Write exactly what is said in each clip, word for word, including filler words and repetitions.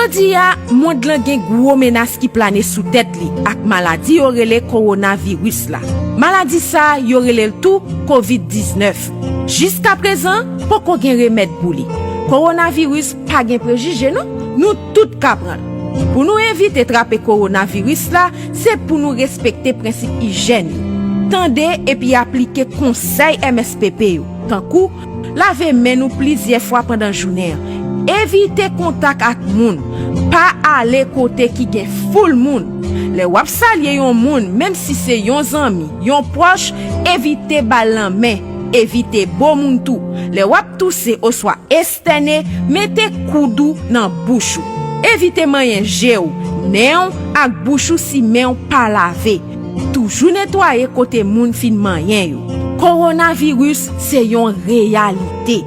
Jodi a, mond lan gen gwo menas ki plane sou tèt li ak maladi yo rele kowonaviris la. Maladi sa a, yo rele l tou kovid diznèf. Jiskaprezan, poko gen remèd pou li. Kowonaviris pa gen prejije non, nou tout ka pran l. Pou nou evite trape kowonaviris la, se pou nou respekte prensip ijyèn yo. Tande epi aplike konsèy M S P P yo, tankou lave men nou plizyè fwa pandan jounen an, evite kontak ak moun, pa ale kote ki gen foul moun. Lè w ap salye yon moun, menm si se yon zanmi, yon pwòch, evite ba l lanmen, evite bo moun tou. Lè w ap touse oswa estène, mete koud ou nan bouch ou. Evite manyen je w, nen w ak bouch ou si men w pa lave. Toujou netwaye kote moun fin manyen yo. Kowonaviris se yon reyalite.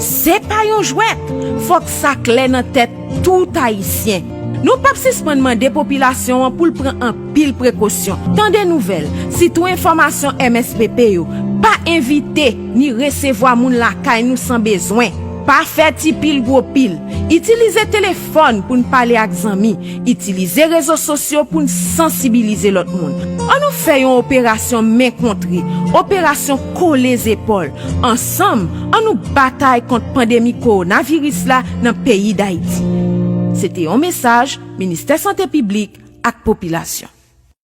Se pa yon jwèt. Fòk sa klè nan tèt tout Ayisyen. Nou p ap sispann mande popilasyon an pou l pran anpil prekosyon. Tande nouvèl, sitou enfòmasyon M S P P yo. Pa envite ni resevwa moun lakay nou san bezwen. Pa fè ti pil gwo pil. Itilize telefòn pou n pale ak zanmi. Itilize rezo sosyo pou n sansibilize lòt moun. Ann nou fè yon operasyon men kontre, operasyon kole zepòl. Ansanm, ann nou batay kont pandemi kowonaviris la nan peyi Dayiti. Se te yon mesaj Ministè Sante Piblik ak Popilasyon.